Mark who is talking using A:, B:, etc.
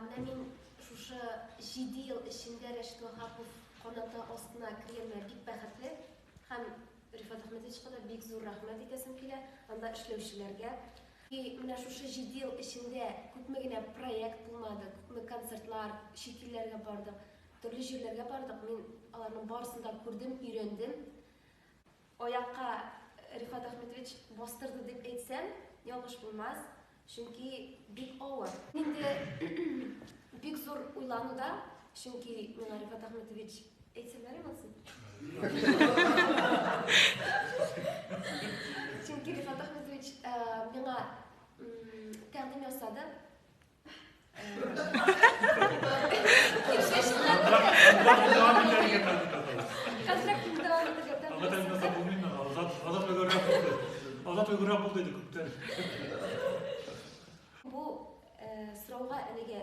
A: Менә мин шушы 7 ел эчендә Рәшит Ваһапов канаты астына кергәнемә бик бәхетле һәм Рифат Әхмәтовичка да бик зур рәхмәт әйтәсем килә, анда эшләүчеләргә. И менә шушы 7 ел эчендә күпме генә проект булмады, күпме концертлар, чит илләргә бардык, төрле җирләргә бардык, мин аларның барысын да күрдем, өйрәндем. Аякка Рифат Әхмәтович бастырды дип әйтсәм, ялгыш булмас, чөнки бик авыр. Инде бик зур уйлануда, чөнки миңа Рифат Әхмәтович әйтсәм ярыймы ансын? Чөнки Рифат Әхмәтович миңа тәкъдим ясады.
B: Азат өлгерә булды иде күптән.
A: Бу сорауга әлегә.